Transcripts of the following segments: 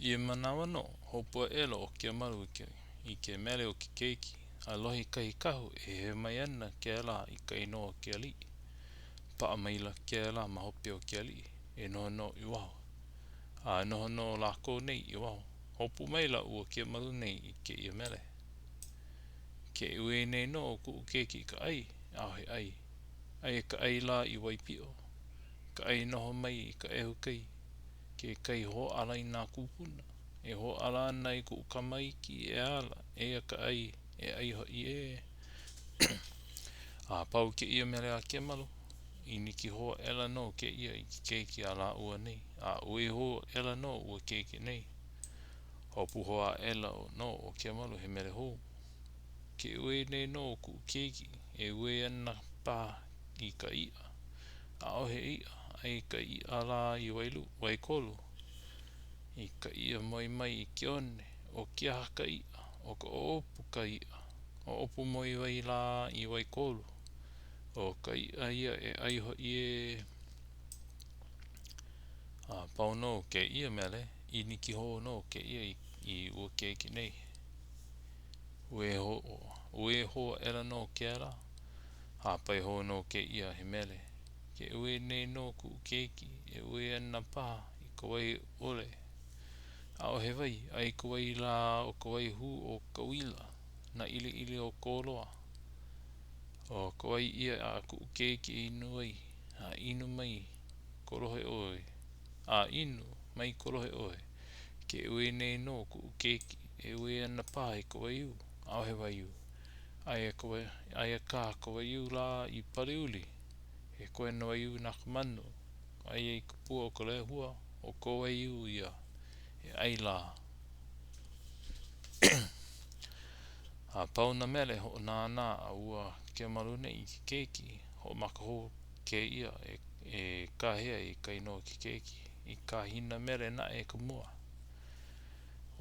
Ia manawa nō, hopu aʻela ʻo Keamalu i ke mele o ke keiki, a lohe kahi kahu e hewa mai ana kēlā i ka inoa o ke aliʻi. Paʻa maila kēlā ma hope o ke aliʻi, e noho nō i waho. A noho nō lākou nei i waho, hopu maila ua Keamalu nei i kēia mele. Ke uē nei nō kuʻu keiki i ka ʻai, ʻaʻohe ʻai. Aia ka ʻai lā i Waipiʻo, ka ʻai noho mai i ka ʻehu kai, ke kai hōʻala i nā kūpuna. E hōʻala ana i kuʻu kama iki e ala, eia ka ʻai, e ʻai hoʻi ē. A pau kēia mele a Keamalu, ʻīniki hou aʻela nō kēia i ke keiki a lāua nei, a uē hou aʻela nō ua keiki nei. Hopu hou aʻela nō ʻo Keamalu he mele hou. Ke uē nei nō kuʻu keiki, e uē ana paha i ka iʻa. ʻAʻohe iʻa, aia ka iʻa lā i Wailu, Waikolu. I ka iʻa moe mai i ke one, ʻo ke aha ka iʻa? ʻO ka ʻoʻopu ka iʻa. ʻOʻopu moe wai lā i Waikolu. ʻO ka iʻa ia e ʻai hoʻi ē. A pau nō kēia mele, ʻīniki hou nō kēia i ua keiki nei. Uē hou, uē hou aʻela nō kēlā. Hāpai hou nō kēia he mele. Ke uē nei nō kuʻu keiki, e uē ana paha i ka wai ʻole. ʻAʻohe wai, aia ka wai lā ʻo ka wai hū o ka uila, nā ʻiliʻili o Kōloa. ʻO ka wai ia a kuʻu keiki e inu ai, a inu mai kolohe ʻoe, a inu, mai kolohe ʻoe. Ke uē nei nō kuʻu keiki, e uē ana paha i ka waiū, ʻaʻohe waiū. Aia ka wai, aia kā ka waiū lā i Paliuli, he koena waiū na ka manu, aia i ka pua o ka lehua, ʻo ka waiū ia e ʻai lā. A pau nā mele hoʻonānā a ua Keamalu nei i ke keiki, hoʻomaka hou kēia e, e kāhea i ka inoa o ke keiki, i kā Hina mele naʻe ka mua.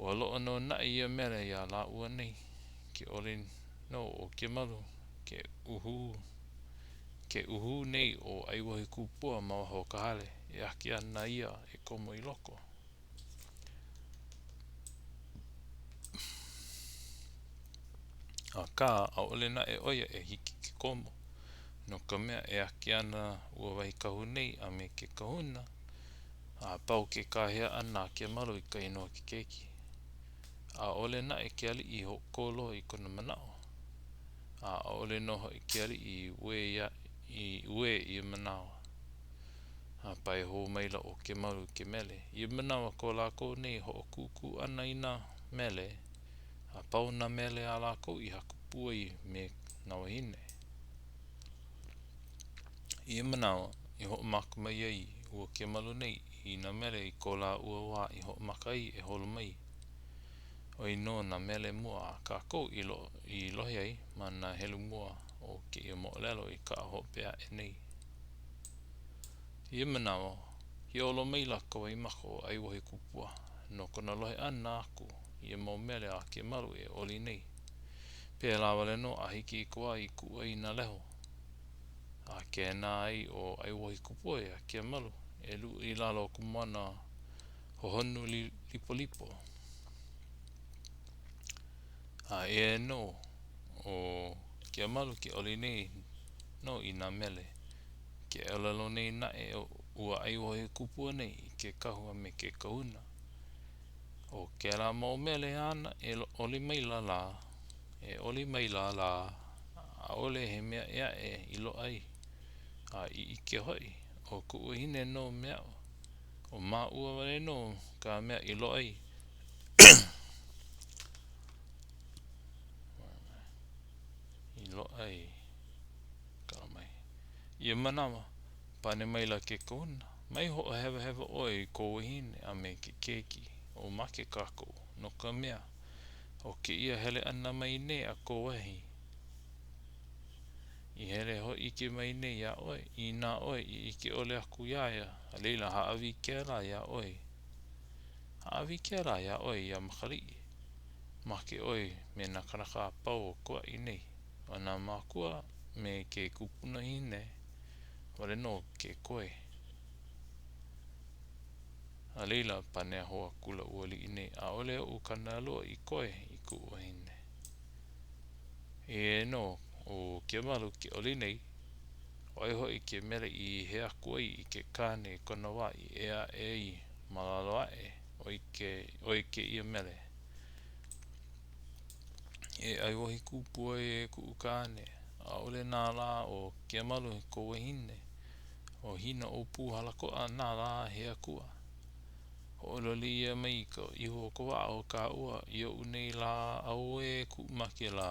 Ua loaʻa nō naʻe ia mele iā lāua nei, ke oli nō ʻo Keamalu, ke ʻuhū, ke ʻuhū nei ʻo ʻAiwohikupua ma waho o ka hale, e ake ana ia e komo i loko. Akā, ʻaʻole naʻe ʻo ia e hiki ke komo, no ka mea, e ake ana ua wahi kahu nei a me ke kahuna, a pau ke kāhea ʻana a Keamalu i ka inoa o ke keiki. ʻAʻole naʻe ke aliʻi i hoʻokō loa i kona manaʻo, a ʻaʻole nō hoʻi ke aliʻi i uē, i uē i ia manawa. A pae hou maila ʻo Keamalu i ke mele. Ia manawa ko lākou nei hoʻokūkū ʻana i nā mele, a pau nā mele a lākou i haku pū ai me nā wāhine. I ia manawa i hoʻomaka mai ai ua Keamalu nei i nā mele i ko lāua wā i hoʻomaka ai e holo mai. ʻO ia nō nā mele mua a kākou i, lo i lohe ai ma nā helu mua o kēia moʻolelo i kaʻa hope aʻe nei. I ia manawa, hiolo maila ka waimaka o ʻAiwohikupua no kona lohe ʻana aku i ia mau mele a Keamalu e oli nei. Pēlā wale nō a hiki i ka wā i kuʻu ai nā leho. A kēnā ai ʻo ʻAiwohikupua iā Keamalu e luʻu i lalo o ka moana hohonu lipolipo. A eia nō ʻo Keamalu ke oli nei nō i nā mele. Ke ʻōlelo nei naʻe ua ʻAiwohikupua nei i ke kahu a me ke kahuna. ʻO kēlā mau mele āna e oli maila lā, e oli maila lā, ʻaʻole he mea ʻē aʻe i loaʻa ai, a i ʻike hoʻi, ʻo kuʻu wahine nō me aʻu, ʻo māua wale nō ka mea i loaʻa ai. I loaʻa ai. Kala mai. Ia manawa, pane maila ke kahuna, Mai hoʻohewahewa ʻoe i kou wahine a me ke keiki, o make kākou, no ka mea, ʻo kēia hele ʻana mai nei a kou wahi, i hele hōʻike mai nei iā ʻoe, inā ʻoe i ʻike ʻole aku iā ia, a laila hāʻawi kēlā iā ʻoe, hāʻawi kēlā iā ʻoe iā Makaliʻi, make ʻoe me nā kānaka a pau o Kauaʻi nei. ʻO nā mākua me ke kupunahine wale nō ke koe. A laila, pane hou akula ua aliʻi nei, ʻAʻole oʻu kānalua i koe i kuʻu wahine. Eia nō ʻo Kiamalu ke oli nei, ʻO ai hoʻi ke mele i hea aku ai i ke kāne i kona wā i ea aʻe ai ma lalo aʻe o kēia mele. E ʻAiwohikupua e kuʻu kāne, ʻaʻole nā lā ʻo Kiamalu kou wahine, ʻo Hinaʻōpūhalakoʻa nā lā he akua. Hoʻololi ʻia mai ka ihu o ka waʻa o kāua i oʻu nei lā auē kuʻu make lā.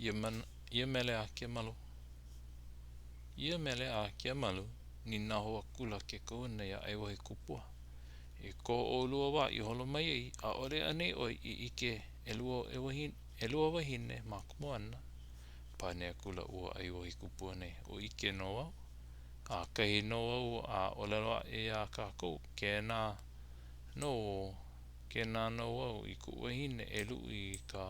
Ia, ia mele a Kiamalu. Ia mele a Kiamalu, nīnau hou akula ke kahuna iā ʻAiwohikupua. I ko ʻolua wā i holo mai ai, ʻaʻole anei ʻoe i ʻike ʻelua wāhine ma ka moana? Pane akula ua ʻAiwohikupua nei, Ua ʻike nō au. ʻAkahi nō au a ʻōlelo aʻe iā kākou, kēnā nō, kēnā nō au i kuʻu wahine e luʻu i ka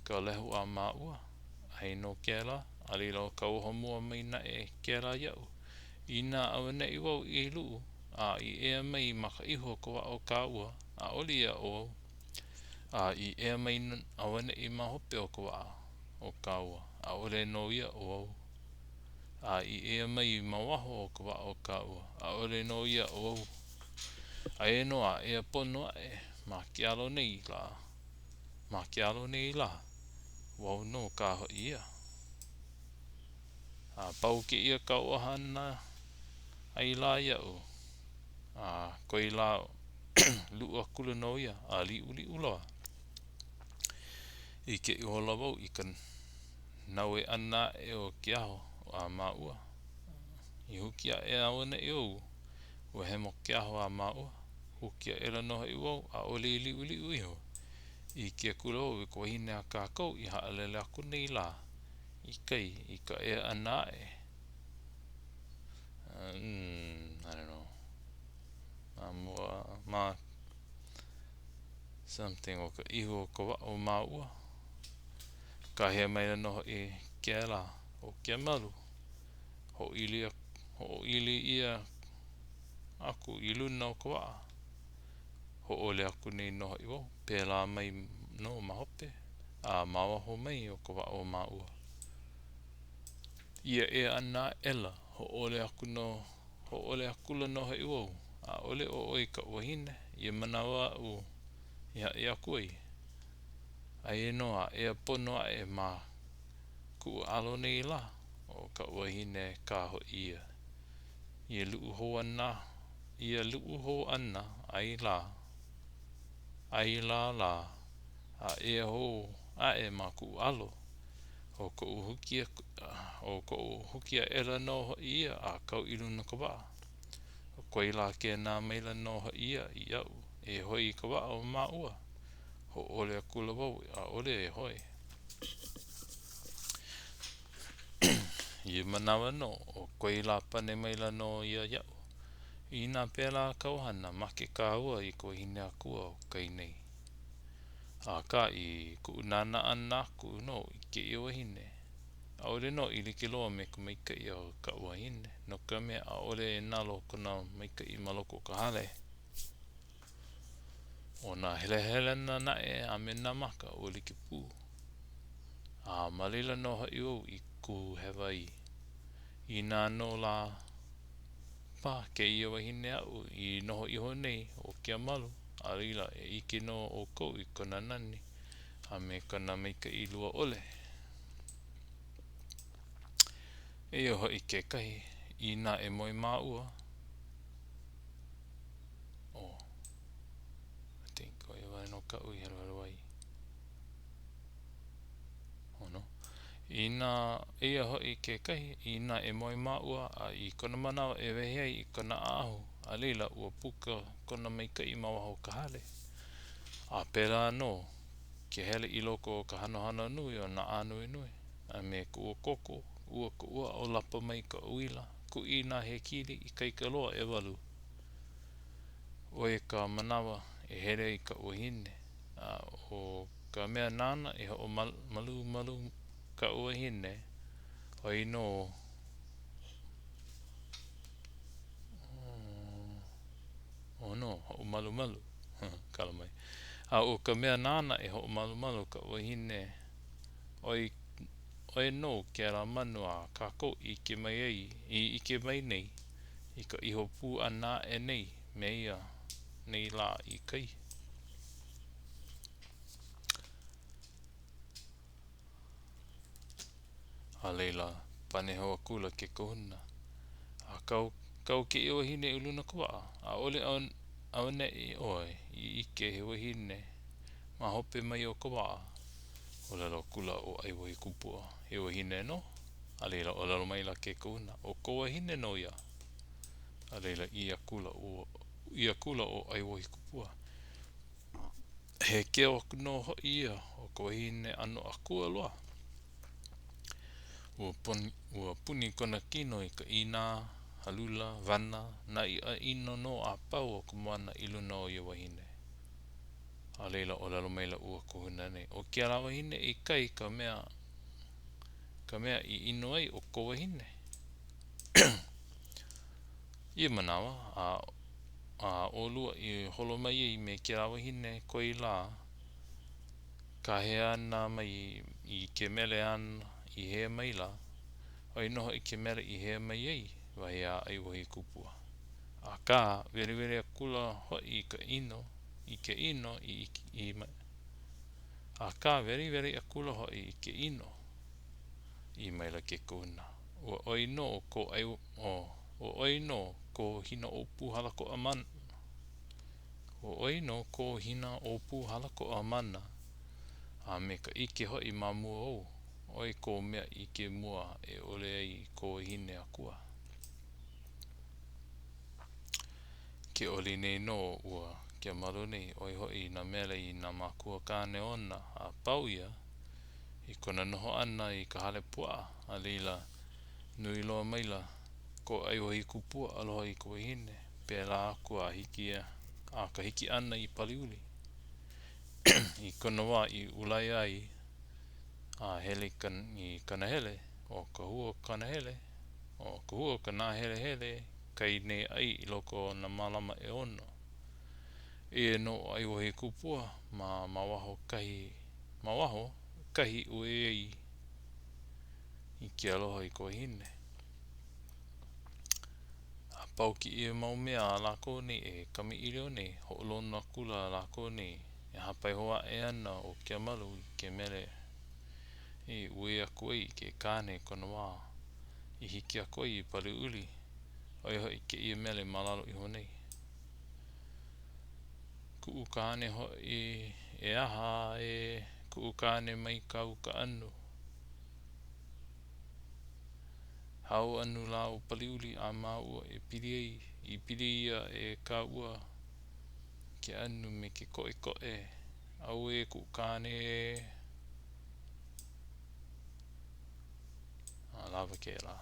ka lehu a māua. Aia nō kēlā, a laila kauoha mua mai naʻe kēlā iaʻu. Inā auaneʻi wau i luʻu, a i ea mai ma ka ihu o ka waʻa o kāua, ʻaʻole ia ʻo au. A i ea mai auaneʻi ma hope o ka waʻa o kāua, ʻaʻole nō ia ʻo au. A i ea mai ma waho o ka waʻa o kāua, ʻaʻole nō ia ʻo au. Aia nō a ea pono aʻe ma ke alo nei lā, ma ke alo nei lā, wau nō kā hoʻi ia. A pau kēia kauoha ʻana ai lā iaʻu, a koe lā luʻu akula nō ia a liʻuliʻu loa. ʻIke ihola wau i ka naue ʻana aʻe o ke aho a māua. I huki aʻe auaneʻi au, ua hemo ke aho a māua. Huki aʻela nō hoʻi wau, ʻaʻole i liʻuliʻu iho. ʻIke akula wau i ka wahine a kākou i haʻalele aku nei lā i kai i ka ea ʻana aʻe. Um, I don't know. Ma mua, ma something o ka ihu o ka waʻa o māua. Kāhea maila nō hoʻi kēlā ʻo Kiamalu. Hoʻoili, hoʻoili ʻia aku i luna o ka waʻa. Hōʻole aku nei nō hoʻi wau, pēlā mai nō ma hope, a ma waho mai o ka waʻa o māua. Ia ea ʻana aʻela, hōʻole aku nō, hōʻole akula nō hoʻi wau, ʻaʻole ʻo ʻoe kaʻu wahine, ia manawa aʻu i haʻi aku ai. Aia nō a ea pono aʻe ma kuʻu alo nei lā, ʻo kaʻu wahine kā hoʻi ia. Ia luʻu hou ʻana, ia luʻu hou ʻana ai lā, ai lā lā, a ea hou aʻe ma kuʻu alo, ʻo koʻu huki ʻo koʻu huki aʻela nō hoʻi ia a kau i luna o ka waʻa. ʻO koe lā kēnā maila nō hoʻi ia iaʻu e hoe i ka waʻa o māua. Hōʻole akula wau ʻaʻole e hoe. Ia manawa nō, ʻo koe lā pane maila nō ia iaʻu, Inā pēlā kāu hana, make kāua i ka wahine akua o kai nei. Akā, i kuʻu nānā ʻana aku nō i kēia wahine, ʻaʻole nō i like loa me ka maikaʻi o kaʻu wahine, no ka mea, ʻaʻole e nalo kona maikaʻi ma loko o ka hale. ʻO nā helehelena naʻe a me nā maka, ua like pū. A ma laila nō hoʻi wau i kuhu hewa ai. Inā nō lā paha kēia wahine aʻu i noho iho nei ʻo Kiamalu, a laila e ʻike nō ʻoukou i kona nani a me kona maikaʻi lua ʻole. Eia hoʻi kekahi, inā e moe māua, oh, I think, ʻo ia wale nō kaʻu i heluhelu ai. Oh no. Inā, eia hoʻi kekahi, inā e moe māua a i kona manawa e wehe ai i kona ʻaʻahu, a laila ua puka kona maikaʻi ma waho o ka hale. A pēlā nō ke hele i loko o ka hanohano nui o nā ānuenue, a me ka ua koko, ua ka ua ʻōlapa mai ka uila, kuʻi nā hekili ikaika loa ʻewalu. ʻO ia ka manawa e hele ai kaʻu wahine, a ʻo ka mea nāna e hoʻomalumalu kaʻu wahine, ʻo. ʻOi nō ʻo nō, hoʻomalumalu, kala mai. A ʻo ka mea nāna e hoʻomalumalu ka wahine, ʻoe ʻoe nō kēlā manu a kākou i ʻike mai ai, i ʻike mai nei i ka iho pū ʻana aʻe nei me ia nei lā i kai. A laila, pane hou akula ke kahuna, A kau, kau kēia wahine i luna o ka waʻa, ʻaʻole auaneʻi ʻoe i ʻike he wahine ma hope mai o ka waʻa. ʻŌlelo akula ʻo ʻAiwohikupua, He wahine nō? A laila, ʻōlelo maila ke kahuna, ʻO kō wahine nō ia. A laila, ʻī akula, ʻī akula ʻo ʻAiwohikupua, He keu aku nō hoʻi ia o ka wahine ʻano akua loa. Ua puni, ua puni kona kino i ka ʻīnā, halula, wana, nā iʻa ʻino nō a pau o ka moana i luna o ia wahine. A laila, ʻōlelo maila ua kahuna nei, ʻO kēlā wahine i kai ka mea, ka mea i ʻino ai ʻo kō wahine. Ia manawa, a a ʻolua i holo mai ai me kēlā wahine koi lā, kāhea ʻana mai i ke mele āna i hea maila, ʻo ia nō hoʻi ke mele i hea mai ai, wahi a ʻAiwohikupua. Akā, weliweli akula hoʻi i ka ʻino, i ke ʻino i, i, akā, weliweli akula hoʻi i ke ʻino. ʻĪ maila ke kahuna, Ua ʻoi nō ko ua ʻoi nō ko Hinaʻōpū halakoʻa mana, ua ʻoi nō ko Hinaʻōpū halakoʻa mana, a me ka ʻike hoʻi ma mua ou, ʻoi kou mea ʻike mua e ʻole ai kō wahine akua. Ke oli nei nō ua Keamalu nei, ʻo ia hoʻi nā mele i nā mākua kāne ona a pau ia i kona noho ʻana i ka hale puaʻa, a laila, nui loa maila ko ʻAiwohikupua aloha i ka wahine, pēlā aku a hiki a ka hiki ʻana i Paliuli. I kona wā i ulaia ai a hele i ka nahele, ʻo ka hua ka nahele, ʻo ka hua o ka nāhelehele kai nei ʻai i loko o nā malama ʻeono. Eia nō ʻo ʻAiwohikupua ma ma waho kahi ma waho, kahi i uē ai i ke aloha i ka wahine. A pau kēia mau mea a lākou nei e kamaʻilio nei, hoʻolono akula lākou nei e hāpai hou aʻe ana ʻo Keamalu i ke mele i uē aku ai i ke kāne i kona wā i hiki aku ai i Paliuli, ʻo ia hoʻi kēia mele ma lalo iho nei. Kuʻu kāne hoʻi e aha e kuʻu kāne mai kau ka ʻanu. Hao ʻanu lā o Paliuli a māua e pili ai, i pili ia e ka ua ke ʻanu me ke koʻekoʻe. Auē kuʻu kāne ē. A lawa kēlā.